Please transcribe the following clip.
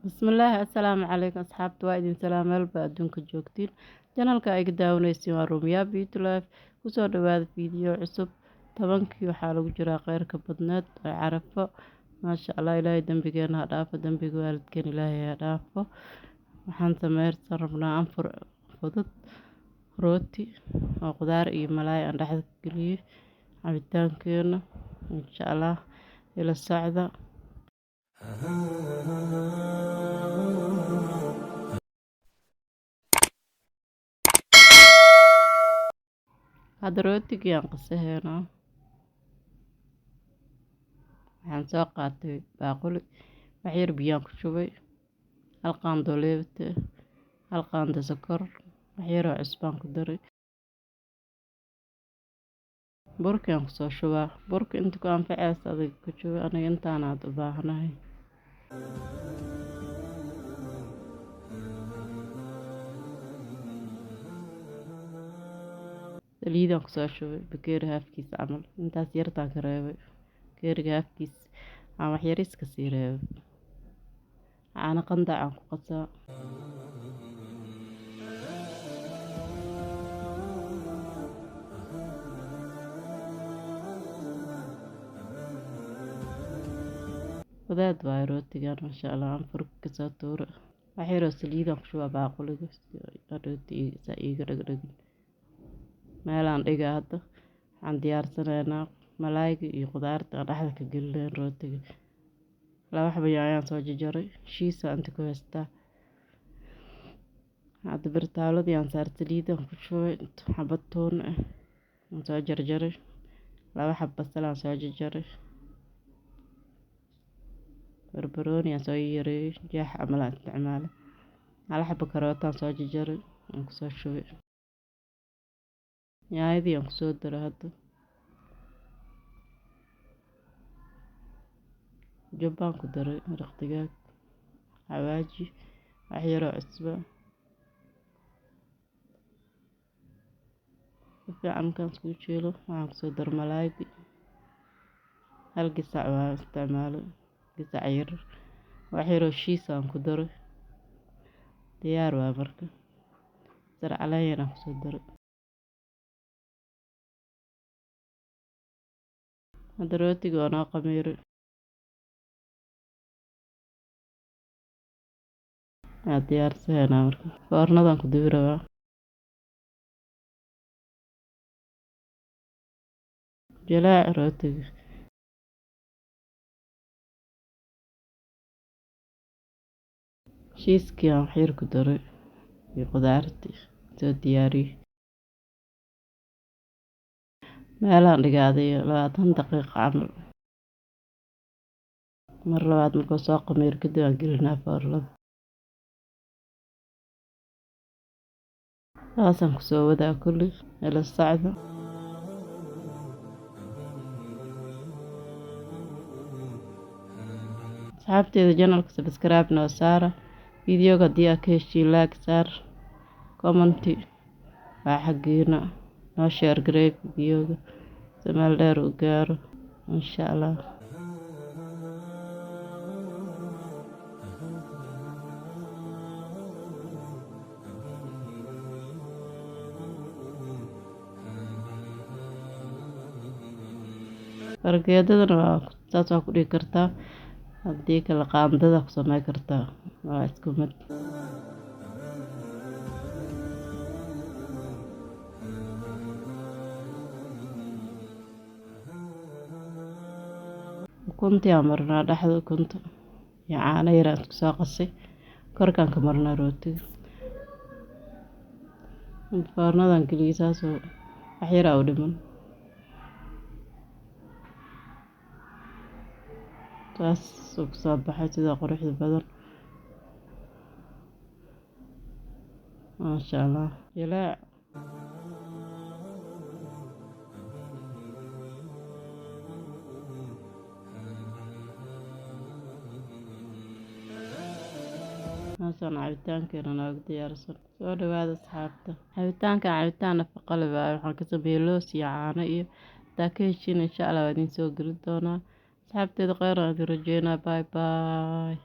Bismillaahi, assalaamu calaykum asxaabta, waa idin salaam meelba adduunka joogtiin. Channelka ay ga daawanaysiin waa Rumiya Beauty Life. Kusoo dhawaada fiideo cusub. 10kii waxaa lagu jiraa kheyrka badneed ee Carafo. Maasha Allah, Ilaahay dembigeena ha dhaafo, dembiga waalidkeen Ilaahay ha dhaafo. Waxaan sameynsan rabnaa anfur fudud, rooti oo qudaar iyo malaay aan dhexda ka geliyey, cabitaankeena insha Allah ila socda. Hadda rootigii aan qasaheynaa. Waxaan soo qaatay baaquli, wax yar biyaan ku shubay, hal qaando leebate, hal qaando sokor, wax yaroo cusbaan ku daray. Burkii aan kusoo shubaa. Burka inta ku anfacaysa adiga ku shuba, aniga intaan aad u baahanahay. Saliidaan kusoo shubay bakeeri haafkiis camal, intaas yartaan ka reebay. Bakeeriga haafkiis aan wax yariis ka sii reebay. Caano qandac aan ku qasaa. Wadaad waayo rootigan, maasha Allah, aan furka kasoo tuura. Wax yaroo saliidaan ku shubaa baaquliga rooti saa iiga dhagdhagin. Meelaan dhigaa hadda. Waxaan diyaarsanaynaa malaayga iyo qudaarta aan dhexda ka gelinayn rootiga. 2 xabo yaanyaan soo jarjaray, shiisa inta ku haystaa. Hadda birtaaladii aan saar, saliidaan ku shubay, xabad toon ah aan soo jarjaray, 2 xabo basal aan soo jarjaray, barbarooni aan soo yareeyay, jeex camal aan isticmaalay, hal xabo karooto aan soo jarjaray aan kusoo shubay, yaanyadii aan kusoo daray. Hadda jubbaan ku daray, maraq digaag, xawaaji, wax yaroo cusbo. Si fiican markaan iskugu shiilo, waxaan kusoo daray malaaygi. Hal gasac waan isticmaalay, gasac yar, wax yaroo shiis aan ku daray. Diyaar waa marka. Kabsar caleen yar aan kusoo daray. Hadda rootiga waa noo qamiiray. Waa diyaarsaneynaa marka. Foornadaan ku dubi rabaa. Jilaac rootiga. Shiiskii aan wax yar ku daray iyo qudaartii soo diyaariyey. Meelaan dhigaaday 20 daqiiqo camal. Mar labaad markuu soo qamiiro kadib aan gelinaa foornada. Saasaan kusoo wadaa kulli, ila socda. Asxaabteeda, channelka subscribe noo saara. Videoga haddii aad ka heshiin, like saar, commenti waa xaggiina, noo share gareey videoga si meel dheer u gaaro insha Allah. Fargeetadana waa saas, waa ku dhigi kartaa, haddii kale qaandada ku sameyn kartaa, waa isku mid. Ukuntii aan marinaa dhexda, ukunta iyo caano yar aan isku soo qasay korkaan ka marinaa rootiga. Foornadan geliyey, saasoo wax yaraa u dhiman. Saasuu kusoo baxay sida quruxda badan, maasha Allah, jilaac. Meeshaan cabitaankeena noogu diyaarsan. Soo dhawaada asxaabta. Cabitaankan cabitaan nafaqo leh waaye. Waxaan ka sameeyey loos iyo caano iyo hadaa ka heshiin insha Allah waa idiin soo gelin doonaa. Asxaabteeda, kheyr aan idin rajeynaa. Bye bye.